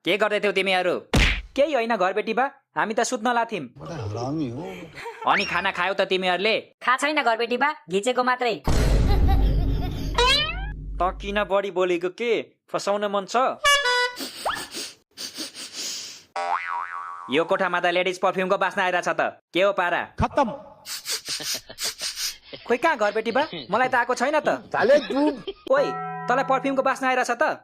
के गर्दै थियौ तिमीहरू? केही होइन घरबेटी बा, हामी त सुत्न लाथिम। अनि खाना खायौ त तिमीहरूले? खा छैन घरबेटी बा, घिचेको मात्रै। त किन बढी बोलेको के? फसाउन मन छ? यो कोठामा त लेडिज पर्फ्युमको बास्ना आइरहेछ त। के हो पारा? खत्म। खोइ कहाँ घरबेटी बा? मलाई त आएको छैन त। ओइ, तँलाई पर्फ्युमको बास्ना आइरहेछ त?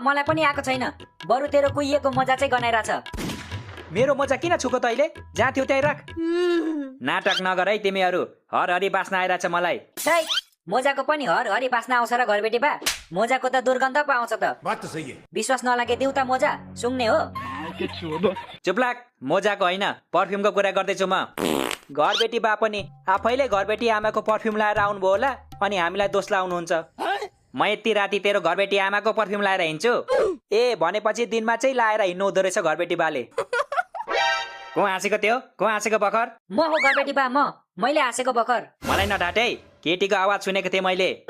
मलाई पनि आएको छैन। बरु तेरो कुहिएको मजा चाहिँ गनाइरहेछ। मेरो मजा किन छुको तैले? जहाँ थियो त्यही राख। नाटक नगर है तिमीहरू। हरहरी बास्ना आइरहेछ मलाई। छै, मोजाको पनि हरहरी बास्ना आउँछ र घरबेटी बा? मोजाको त दुर्गन्ध पो आउँछ त। विश्वास नलागे दिउ त मोजा, सुङ्ने हो? चुप लाग, मोजाको होइन पर्फ्युमको कुरा गर्दैछु म। घरबेटी बा पनि आफैले घरबेटी आमाको पर्फ्युम लाएर आउनुभयो होला, अनि हामीलाई दोष लाउनुहुन्छ। म यति राति तेरो घरबेटी आमाको पर्फ्युम लाएर हिँड्छु? ए भनेपछि दिनमा चाहिँ लाएर हिँड्नु हुँदो रहेछ घरबेटी बाले। को हाँसेको त्यो? को हाँसेको भर्खर? म हो घरबेटी बा, मैले हाँसेको भर्खर। मलाई नढाटे, केटीको आवाज सुनेको थिएँ मैले।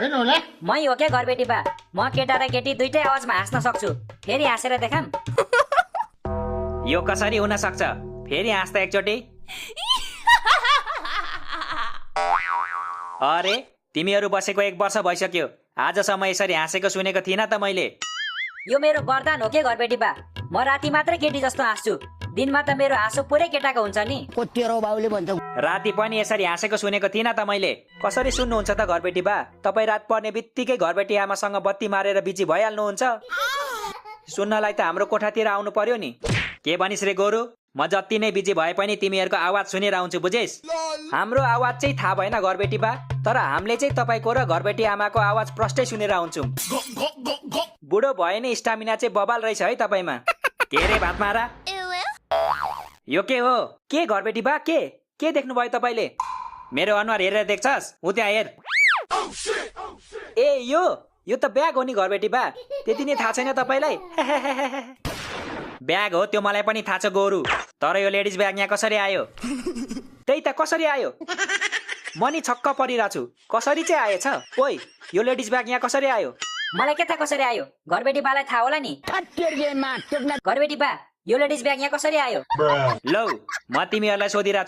मै हो क्या घरबेटी बा? म केटा र केटी दुइटै आवाजमा हाँस्न सक्छु। फेरि हाँसेर देखाम। यो कसरी हुन सक्छ? फेरि हाँस्दा एकचोटि। अरे तिमीहरू बसेको 1 वर्ष भइसक्यो, आजसम्म यसरी हाँसेको सुनेको थिइनँ त मैले। यो मेरो वरदान हो के घरबेटी बा? म राति मात्रै केटी जस्तो हाँस्छु, दिनमा त मेरो हाँसो पुरै केटाको हुन्छ नि। राति पनि यसरी हाँसेको सुनेको थिइनँ त मैले। कसरी सुन्नुहुन्छ त घरबेटी बा? तपाईँ रात पर्ने बित्तिकै घरबेटी आमासँग बत्ती मारेर बिजी भइहाल्नुहुन्छ। सुन्नलाई त हाम्रो कोठातिर आउनु पर्यो नि। के भनिस् रे गोरु? म जति नै बिजी भए पनि तिमीहरूको आवाज सुनेर आउँछु, बुझेस्? हाम्रो आवाज चाहिँ थाहा भएन घरबेटी बा, तर हामीले चाहिँ तपाईँको र घरबेटी आमाको आवाज प्रष्टै सुनेर आउँछौँ। बुढो भए नि स्टामिना चाहिँ बबाल रहेछ है तपाईँमा। के रे भात मारा? यो के हो? के घरबेटी बा? के देख्नु भयो तपाईँले? मेरो अनुहार हेरेर देख्छस्? उ त्यहाँ हेर। ए यो त ब्याग हो नि घरबेटी बा, त्यति नै थाहा छैन तपाईँलाई? ब्याग हो त्यो मलाई पनि थाहा छ गोरु, तर यो लेडिज ब्याग यहाँ कसरी आयो? त्यही त कसरी आयो? म नि छक्क परिरहेको छु, कसरी चाहिँ आएछ? ओइ, यो लेडिज ब्याग यहाँ कसरी आयो? मलाई के थाहा कसरी आयो? घरबेटी बालाई थाहा होला नि। घरबेटी बा, यो लेडिज ब्याग यहाँ कसरी आयो? लौ, म तिमीहरूलाई सोधिरहेको